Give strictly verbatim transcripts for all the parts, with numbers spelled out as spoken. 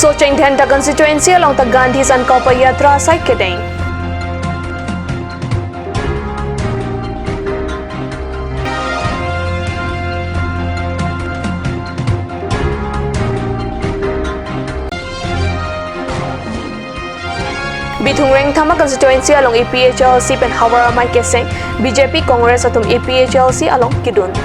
Socheng Dhenta constituency along ta Gandhi Sankalpa Yatra asai kedeng. Bithung Rengthama constituency along A P H L C pen havar amei keseng, B J P Congress atum A P H L C along kedun.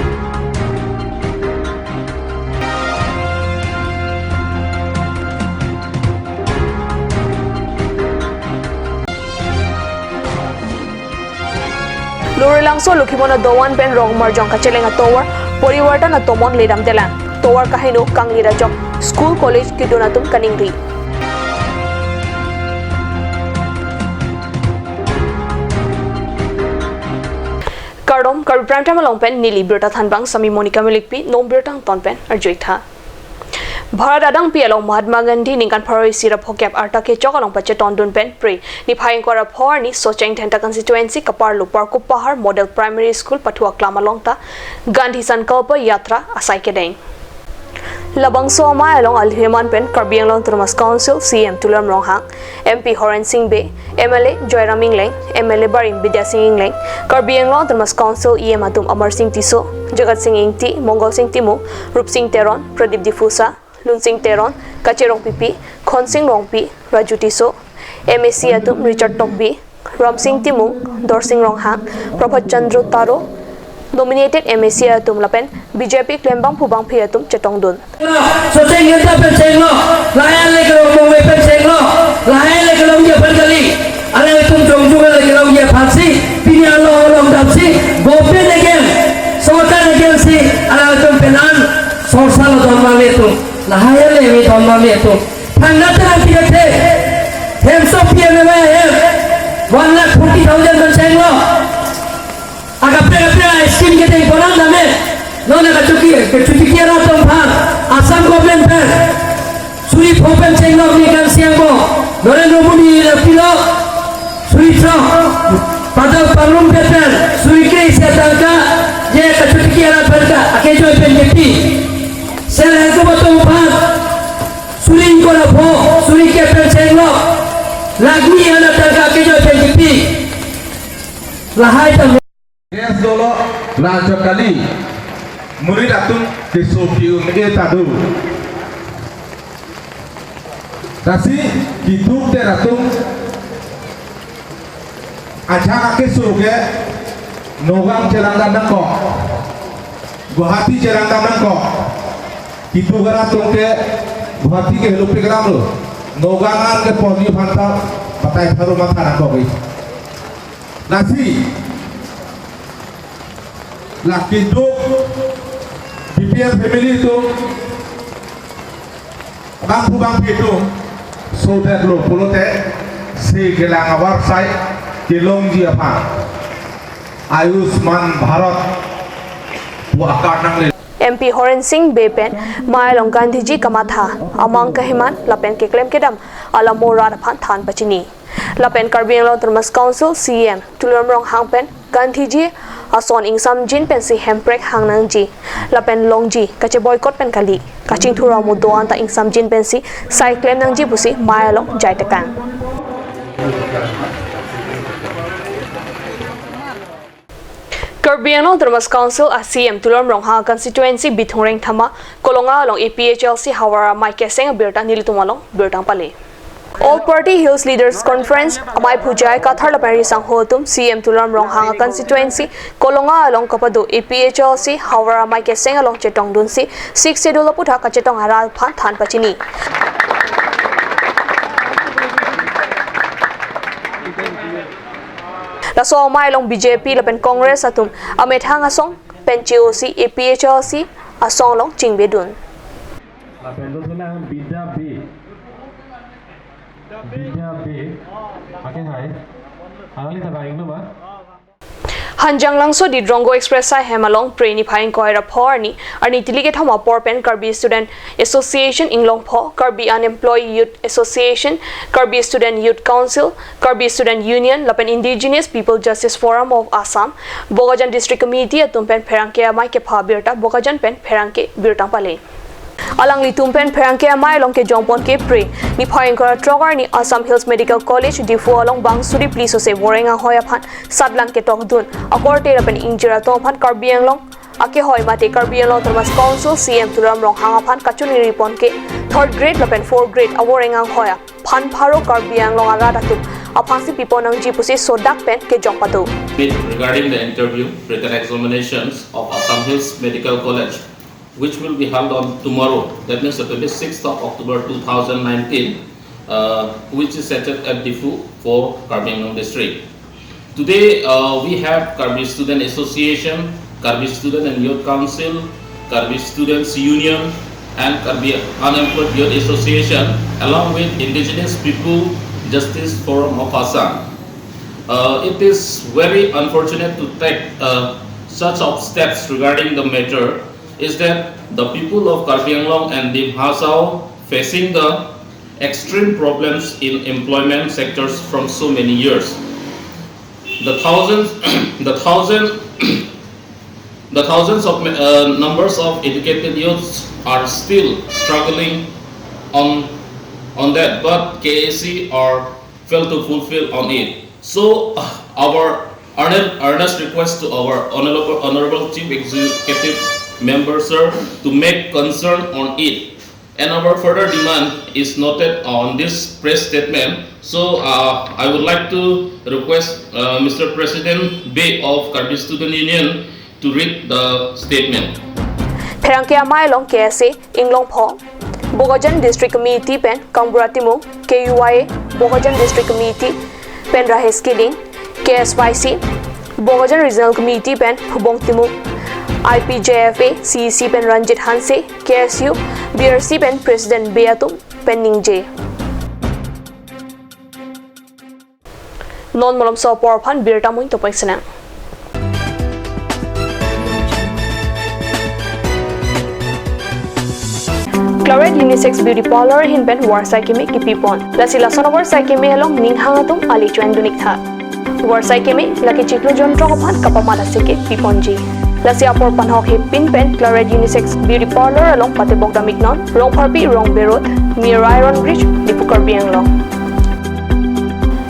Lower Langso Lokhimon adovan pen rong marjong kacheleng atovar Porivartan atomon ledam delang. Tovar kaheno kangli rajok, school college kedun atum kaningri. Kardom, Karbi Prime Time along pen neli birta thanbang sami Monica Milikpi, non birta angton pen arjuitha. Bharat adangpi along Mahatma Gandhi ningkan pharo isi ra phokep arta kechok along pachetongdun pen pre niphai ingkoi ra pho arni Socheng Dhenta constituency kaparlo Parkup Pahar Model Primary School pathu aklam along ta Gandhi Sankalpa Yatra asai kedeng. Labangso amei along alheman pen Karbi Anglong Autonomous Council C E M Tuliram Ronghang, M P Horen Sing Bey, M L A Joyram Engleng, M L A barim Bidya Sing Engleng, Karbi Anglong Autonomous Council E M atum Amar Sing Tisso, Jagat Sing Ingti, Mongol Sing Timung, Rup Sing Teron, Pradip Diphusa, Lun Sing Teron, Kache Rongpipi, Khon Sing Rongpi, Raju Tisso, M A C atum Richard Tokbi, Ram Sing Timung, Dor Sing Ronghang, Prabhat Chandra Taro, nominated M A C atum lapen B J P klembangphu bangphi atum chetongdun. Socheng Dhenta pen chenglo, lahai le kelong Mongve pen chenglo, lahai le kelongji aphan kali, alanglitum jongjung le kelongji aphansi, pini along along damsi, government against, sorkar against si, alanglitum pen an sorsa lo don mame atum, lahai le mi don mame atum. Thangnatta nangpidethe, hemso P M A Y hem, one lakh forty thousand pen chenglo. Akaprek kaprek a-scheme kedeng ponang dame. Non kachuti, kachuti kiara atum aphan Assam government pen suri pho pen chenglo ningkan siang bo. Narendra Modi nangpilo suri throk. Padal parlum pen pen suri kre-isi atangka, je kachuti kiara atangka akejoi pen kepi. Self help group atum aphan suri ingkoi ra pho, suri kep pen chenglo. Lakh ni an atangka akejoi pen kepi. Lahai ta gas dolo, rajok kali, murid atum keso pi-un-e ta do. Lasi keduk det atum ajahak akeso ke Nagaon chelang dam nangkok, Guwahati chelang dam nangkok. Keduk arat atum ke Guwahati ke helopik ram lo, Nagaon an ke ponji aphan ta batai pharo matha nangkok. Lasi la keduk B P L family atum, bangphu bangphi atum sodetlo pulote, si kelang avar asai kelongji aphan Ayushman Bharat pu a-card nangle. M P Horen Sing Bey pen amei along Gandhiji kamatha, amang kaheman lapen keklem kedam alam mo rat aphan than pachini. Lapen Karbi Anglong Autonomous Council C E M Tuliram Ronghang pen Gandhiji ason ingsamjin pensi hemprek hang nangji lapen longji kacheboycott pen kali, kachingthur amo do-an ta ingsamjin pensi sai klem nangji pusi amei along jai tekang. Karbi Anglong Autonomous Council a-C E M Tuliram Ronghang constituency Bithung Rengthama Kolonga along A P H L C havar amei keseng abirta nelitum along birta pale. All Party Hills Leaders Conference amei phu J I Kathar lapen arisangho atum C E M Tuliram Ronghang constituency Kolonga along kapado A P H L C havar amei keseng along chetongdunsi Sixth Schedule aputhak kachetong arat aphan than pachini. Laso amei along B J P lapen Congress atum amethang asong pen che-osi A P H L C asong along chingbedun. Lapen dothena Bidya Bey. Bidya Bey. Ake hai. Alangli ta bang ingno ma? Hanjanglangso Didrongo Express asai hem along Phre niphai ingkoi ra pho arni, arni tili kethom apor pen Karbi Student Association Inglongpho, Karbi Unemployed Youth Association, Karbi Student Youth Council, Karbi Student Union lapen Indigenous People Justice Forum of Assam, Bokajan District Committee atum pen pherangke amei kepha birta Bokajan pen pherangke birta pale. Alanglitum pen pherangke amei along kejongpon kepre niphai ingkoi ra throk arni Assam Hills Medical College Diphu along bang suri phli sose voreng anghoi aphan satlang ketokdun akorte lapen ingjir atum aphan Karbi Anglong akehoi mate Karbi Anglong Autonomous Council C E M Tuliram Ronghang aphan kachiningri pon ke third grade lapen fourth grade avoreng anghoi aphan pharo Karbi Anglong arat atum aphansi pipon nangji pusi sodak pen kejong pado. Regarding the interview written examinations of Assam Hills Medical College, which will be held on tomorrow, that means the twenty-sixth of October two thousand nineteen, uh, which is set at Diphu for Karbi Anglong District. Today, uh, we have Karbi Student Association, Karbi Student and Youth Council, Karbi Students Union, and Karbi Unemployed Youth Association, along with Indigenous People Justice Forum of Assam. Uh, it is very unfortunate to take, uh, such of steps regarding the matter is that the people of Karbi Anglong and Dima Hasao facing the extreme problems in employment sectors from so many years. The thousands, the thousand, the thousands of, uh, numbers of educated youths are still struggling on, on that, but K A C are failed to fulfill on it. So, uh, our earnest, earnest request to our Honorable, Honorable Chief Executive Member, sir, to make concern on it. And our further demand is noted on this press statement. So, uh, I would like to request, uh, Mister President Bey of Karbi Student Union to read the statement. Pherangke amei along K S A Inglongpho, Bokajan District Committee pen Kangbura Timung, K U Y A Bokajan District Committee pen Rahesh Killing, K S Y C Bokajan Regional Committee pen Phubong Timung, I P J F A C E C pen Ranjit Hanse, K S U B R C pen President Bey atum pen ningje. Non malomso apor aphan birta amoin topoi sinang. Claret Unisex Beauty Parlour ahin pen varsai keme kipipon. Lasi lason avarsai keme along ning hang atum ale choin dun ik tha. Varsai keme lake chiklo jontro aphan kapamat asike piponji. Lasi apor panhok hepin pen Claret Unisex Beauty Parlour along patebok dam iknon, Rongpharpi Rongbe Road, near Iron Bridge, Diphu Karbi Anglong.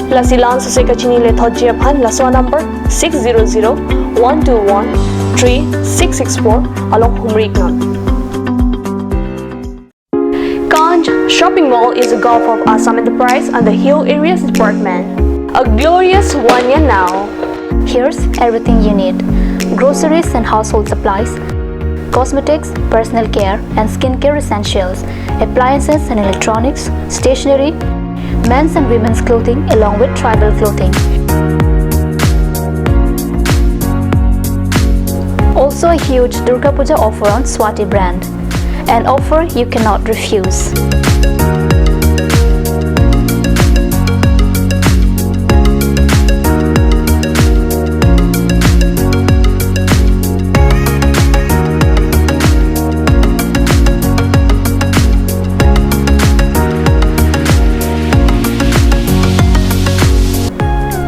Lasi la-an sose kachinine thotji aphan laso number six zero zero one two one three six six four along humri iknon. Kanch Shopping Mall is a gulf of Assam Enterprise and the Hill Areas Department. A glorious one year now. Here's everything you need: groceries and household supplies, cosmetics, personal care and skincare essentials, appliances and electronics, stationery, men's and women's clothing along with tribal clothing. Also a huge Durga Puja offer on Swati brand. An offer you cannot refuse.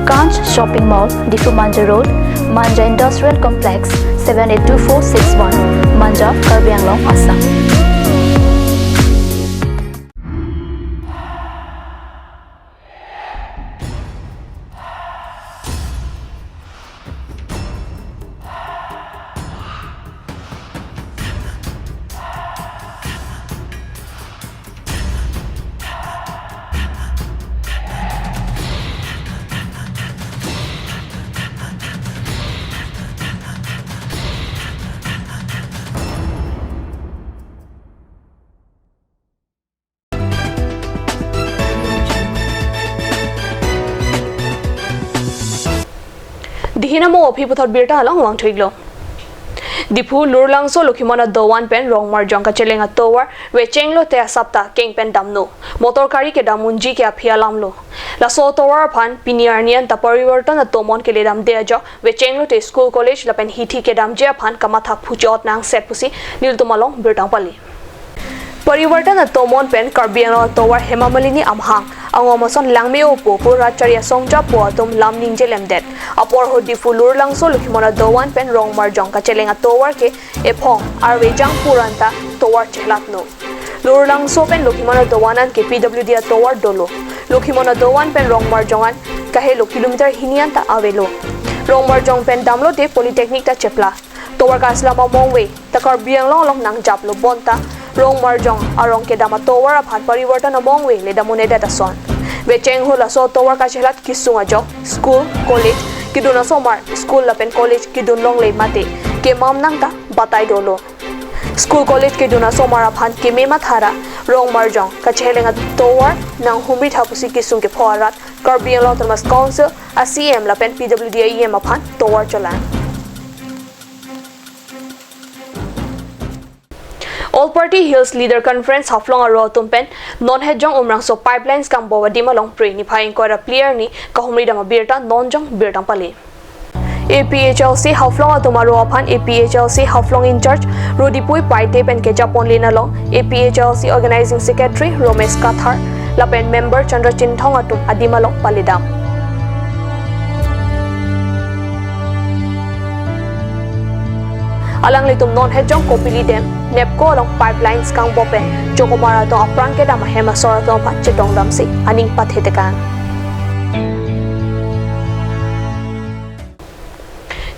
Kanch Shopping Mall, Diphu Manja Road, Manja Industrial Complex, seven eight two four six one, Manja, Karbi Anglong, Assam. Dihin amo aphi puthot birta along vangthuiklo. Diphu Lurlangso Lokhimon adovan pen Rongmarjong kacheleng atovar vechenglote asap ta keng pen damno. Motor kari kedam unji ke aphi alamlo. Laso atovar aphan pini arni anta Parivartan atomon keledamde ajok vechenglote school college lapen hithi kedamji aphan kamathak phuchot nangset pusi nelitum along birta pali. Parivartan atomon pen Karbi Anglong atovar Hema Malini Amhang angom ason langme-o pu pu rat chari asongja pu atum lam ningje lemdet. Apor ho Diphu Lurlangso Lokhimon adovan pen Rongmarjong kacheleng atovar ke ephong arve jang puranta tovar chehlatno. Lurlangso pen Lokhimon adovan an ke P W D atovar dolo. Lokhimon adovan pen Rongmarjong an kahelo kilometer hini anta avelo. Rongmarjong pen damlote Polytechnic ta chepla. Tovar kaslam amongve ta Karbi Anglong along nangjaplo bonta Rongmarjong arong kedam atovar aphan parivartan amongve le dam un-edet ason. Vecheng ho laso tovar kachelat kesung ajok, school, college kedun asomar, school lapen college kedun longle mate kemam nang ta batai dolo. School college kedun asomar aphan keme mathara Rongmarjong kachelang atovar nanghumri tha pusi kesung kepho arat Karbi Anglong Autonomous Council a C M lapen P W D a E M aphan tovar cholang. All Party Hills Leader Conference Haflong aro atum pen non hetjong Umrangso pipelines kambom adim along pre niphai ingkoi ra phli arni kahumri dam abirta non jong birta pale. A P H L C Haflong atum aro aphan A P H L C Haflong in-charge Rodipui Paite pen kejaponlin along A P H L C organizing secretary Romesh Kathar lapen member Chandra Chinthong atum adim along paledam. Alanglitum non hetjong Kopili Dam, NEEPCO along pipelines kambom pen chokomar atum apran kedam ahem asor atum aphan chetongdamsi aning pathetekang.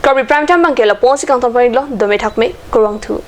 Karbi Prime Time abangke lapu-ansi kangton pon-iklo, dome thakme, kurvangthu.